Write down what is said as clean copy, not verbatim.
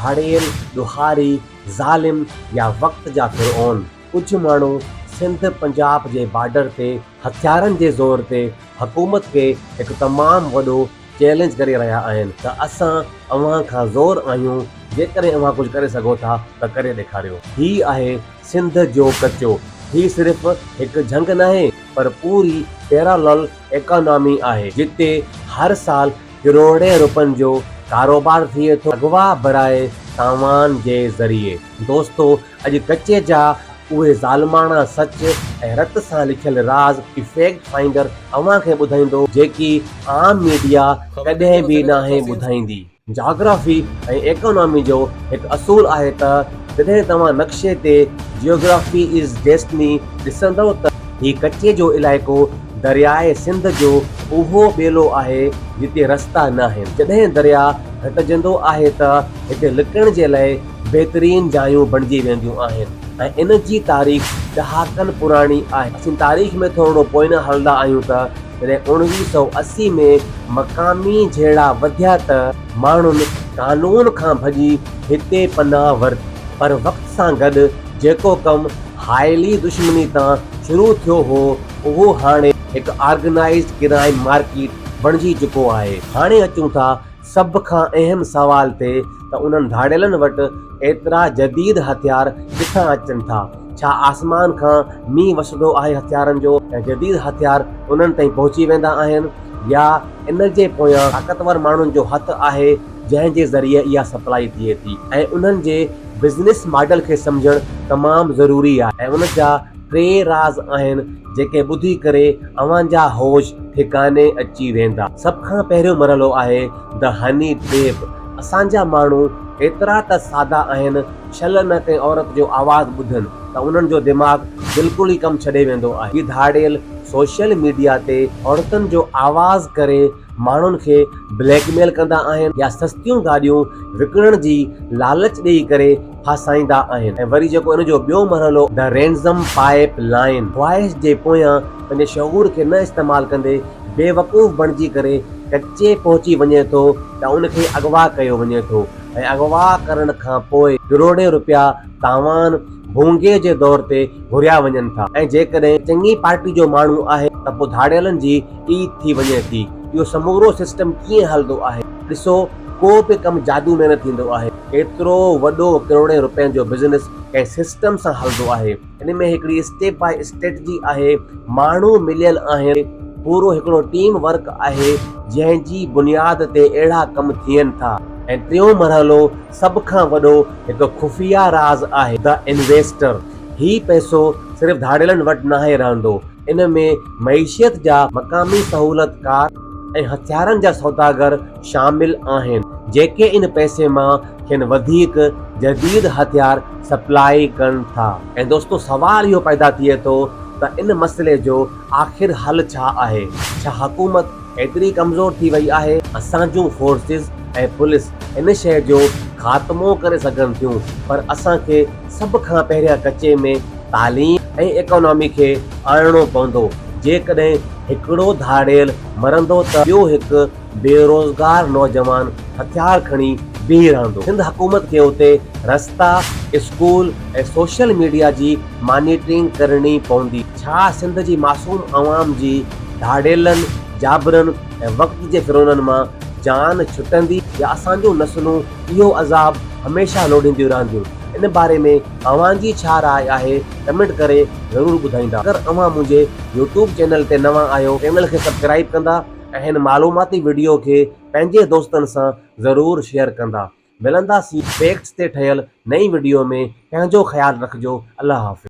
ڌاڙيل، ڏوهاري، ظالم يا وقت جا فرعون. ڪجهه ماڻهو سنڌ پنجاب جي بارڊر تي هٿيارن جي زور تي حڪومت کي هڪ تمام وڏو چئلينج ڪري رهيا آهن ته اسان اوهان کان زور آهيون جيڪڏهن اوهان ڪجهه ڪري سگهو ٿا ته ڪري ڏيکاريو. هي آهي سنڌ جو ڪچو. هي صرف هڪ جهنگ ناهي پر پوري پيرالل ايڪانامي آهي جتي هر سال ڪروڙين روپين جو ڪاروبار ٿئي ٿو اغوا براء تاوان جي ذريعي. دوستو اڄ ڪچي جا اهي ظالماڻا سچ ۽ رت سان لکيل راز فيڪٽ فائنڊر اوهان کي ٻڌائيندو جيڪي عام ميڊيا ڪڏهن به ناهي ٻڌائيندي. جاگرافي ۽ ايڪانامي جو هڪ اصول آهي ته جڏهن توهان نقشي تي Geography is Destiny ڏسندؤ ته هي ڪچي جو علائقو درياء سنڌ جو اهو ٻيلو آهي جتي رستا ناهن. جڏهن درياء گهٽجندو آهي ته هتي لڪڻ جي لئه بهترين جايون بڻجي وينديون آهن ۽ ان جي تاريخ ڏهاڪن پراڻي آهي. اسين تاريخ ۾ ٿورڙو پوئنا هلندا آهيون ته جڏهن 1980 ۾ مقامي جهيڙا وڌيا ته ماڻهن قانون کان ڀڄي هتي پناهه ورتي پر وقت سان گڏ جيڪو ڪم هائلي دشمني تان شروع ٿيو هو اهو هاڻي هڪ آرگنائيزڊ ڪرائيم مارڪيٽ بڻجي چڪو آهي. هاڻي اچون ٿا سڀ کان اهم سوال تي ته انهن ڌاڙيلن وٽ ايترا جديد هٿيار ڪٿان اچن ٿا؟ ڇا آسمان کان مينهن وسندو آهي هٿيارن جو ۽ جديد هٿيار انهن تائين پهچي ويندا آهن يا ان جي پويان طاقتور ماڻهن جو هٿ آهي جنهن جي ذريعي اها سپلائي ٿئي ٿي ۽ انهن جي بزنس ماڊل کي سمجهڻ تمام ضروري آهي ۽ ان جا ٽي راز آهن جيڪي ٻڌي ڪري اوهان جا هوش ٺڪاني اچي ويندا. سڀ کان پهريون مرحلو آهي The Honey Trap اسان جا ماڻهو ايترا ته سادا آهن شل نه ڪنهن عورت جو آواز ٻڌن ته انهن جو دماغ بلڪل ئي ڪم ڇڏي ويندو آهي. هي ڌاڙيل سوشل ميڊيا تي عورتن جو آواز ڪري ماڻهن کي بليڪ ميل ڪندا آهن يا سستيون گاڏيون وڪڻڻ جي لالچ ڏئي ڪري ڦاسائيندا آهن ۽ وري جيڪو ان جو ٻيو مرحلو The Ransom Pipe Line خواهش جي پويان پنهنجي شعور کي نه استعمال ڪندي بيوقوف بڻجي ڪري ڪچي پهچي وڃي ٿو ته ان کي اغوا ڪيو وڃي ٿو ۽ اغوا ڪرڻ کان پوء ڪروڙين روپيا تاوان ڀونگي جي دور تي گهريا وڃن ٿا ۽ جيڪڏهن چڱي پارٽي جو ماڻهو آهي ته پوء ڌاڙيلن جي عيد ٿي وڃي ٿي. اهو سمورو سسٽم ڪيئن هلندو آهي؟ ڏسو ڪو به ڪم جادو ۾ نه ٿيندو آهي. ايترو وڏو ڪروڙين روپين جو بزنس ڪنهن سسٽم سان هلندو آهي. ان ۾ هڪڙي اسٽيپ باء اسٽريٽجي آهي، ماڻهو مليل آهن، پورو هڪڙو ٽيم ورڪ آهي جنهن جي بنياد تي اهڙا ڪم ٿين ٿا. ۽ ٽيون مرحلو سڀ کان وڏو هڪ خفيه راز آهي، The Investor. هي پئسو صرف ڌاڙيلن وٽ ناهي رهندو. ان ۾ معيشت جا مقامي سهولتڪار ۽ هٿيارن جا سوداگر شامل آهن، جيڪي ان پئسي مان کين وڌيڪ جديد هٿيار سپلائي ڪن ٿا. ۽ دوستو سوال اهو پيدا ٿئي ٿو ته ان مسئلي جو آخر حل ڇا آهي؟ ڇا حڪومت ايتري ڪمزور ٿي وئي آهي؟ اسان جون فورسز ۽ پوليس ان شيء جو خاتمو ڪري سگهن ٿيون پر اسان کي سڀ کان پهريان ڪچي ۾ تعليم ۽ ايڪانامي کي آڻڻو پوندو، جيڪڏهن هڪڙو ڌاڙيل مرندو ته ٻيو هڪ بيروزگار نوجوان هٿيار کڻي بيهي رهندو. سنڌ حڪومت کي اتي رستا، اسڪول ۽ سوشل ميڊيا جي مانيٽرنگ ڪرڻي پوندي. ڇا سنڌ جي معصوم عوام جي ڌاڙيلن، جابرن ۽ وقت جي فرعونن مان جان ڇٽندي يا اسان جون نسلون اهو عذاب هميشه لوڙينديون رهنديون؟ ان باري ۾ اوهان جي ڇا راء آهي ڪمينٽ ڪري ضرور ٻڌائيندا. اگر اوهان منهنجي يوٽيوب چينل تي نوان آهيو چينل کي سبڪرائيب ڪندا ۽ هن معلوماتي وڊيو کي پنهنجي دوستن سان ضرور شيئر ڪندا. ملنداسين فيڪٽس تي ٺهيل نئين وڊيو ۾ پنهنجو خيال رکجو الله حافظ.